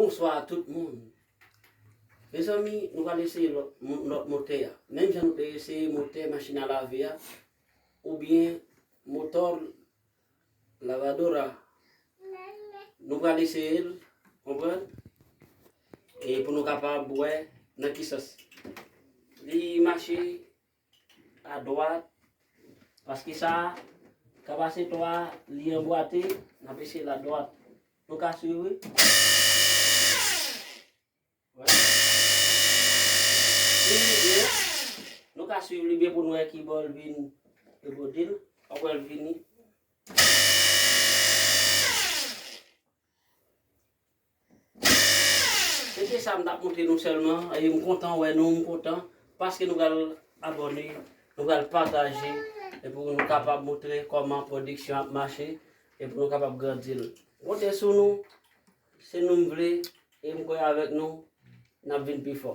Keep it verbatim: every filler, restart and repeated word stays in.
Bonswa a tout moun. Mezanmi, nou pral eseye lòt mo- lòt motè a. Menm jan nou te eseye motè machin a lave a, oubyen motò lavadora. Nou pral eseye l, konprann? E pou nou kapab wè nan ki sans. Li mache adwat, paske sa, kapasitè a, li anbwate, n ap eseye l adwat. Nou ka swiv, wi. Wè. Li vini byen. Nou ka swiv li byen pou nou wè ki bò l vin rebondil. W ap wè l vini. Se te sa m t ap montre nou sèlman. E m kontan wè nou, m kontan. Paske nou pral abòne, nou pral pataje. E pou nou kapab montre kòman pwodiksyon ap mache. E pou nou kapab grandi l. M konte sou nou. Se nou m vle. E m kwè avèk nou, n ap vin pi fò.